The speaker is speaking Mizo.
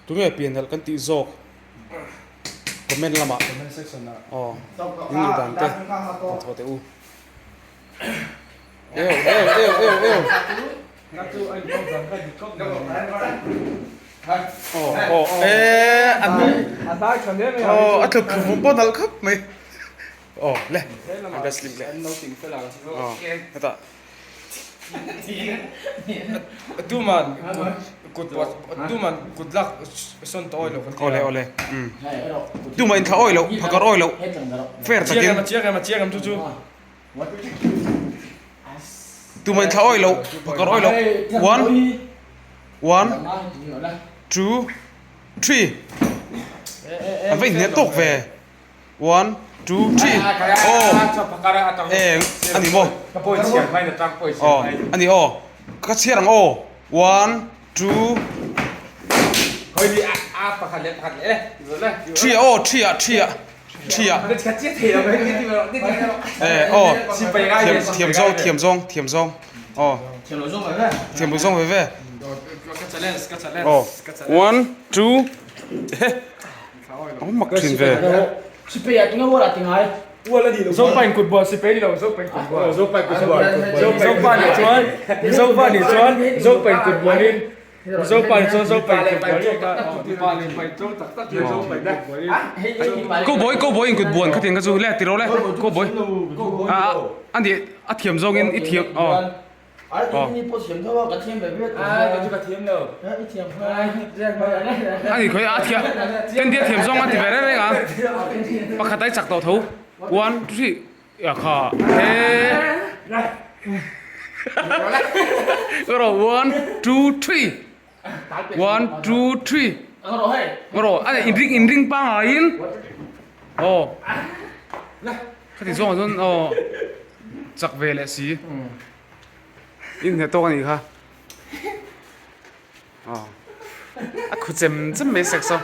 Tunge pian nalh kan tih zawk comment lamah aw in ngaihdan te rawn thawh teh u. Eu eu eu eu eu aw aw eee a hnung aw a tluk vum pawh nalh khawp mai aw le an wrestling le aw hetah. Tuman kut tuman kut lak sawn tawh awilo kan ti a. Awle awle um tuman in thla awilo phakar awilo fair takin. A chiang em a chiang em chu chu. Tuman in thla awilo phakar awilo one one two three an va inhnial tawk ve. One, two, three aw eng a ni maw aw a ni aw ka chhiar ang aw one, two, three aw three ah three ah three ah eh aw thiam thiam zawng thiam zawng thiam zawng aw thiam lo zawng ve ve aw one, two he. Awm mak thin ve. Sipei ah tunge ual ah ti ngai. Ual a ni lo. Zopa in kut bual sipei ni lo Zopa in kut bual. Zopa in kut bual. Zopa nih chuan Mizopa nih chuan Zopa in kut bual in Mizopa nih chuan Zopa in kut bual in Mipa leh pai tlawm tak tak in Zopa in kut bual in. Cowboy cowboy in kut buan khatiang kha chu le tiro le cowboy. A ni a thiam zawng in i thiam aw. A ni khawi a thiam Candy a thiam zawng a ti ve reng reng a pakhat a i chak tawh tho one two three a kha he one two three one two three rawh a in ring in ring pangaiin aw khati zawng ah chuan aw chak ve leh si. In hneh tawk a nih kha aw a khu chem chem mai sek saw.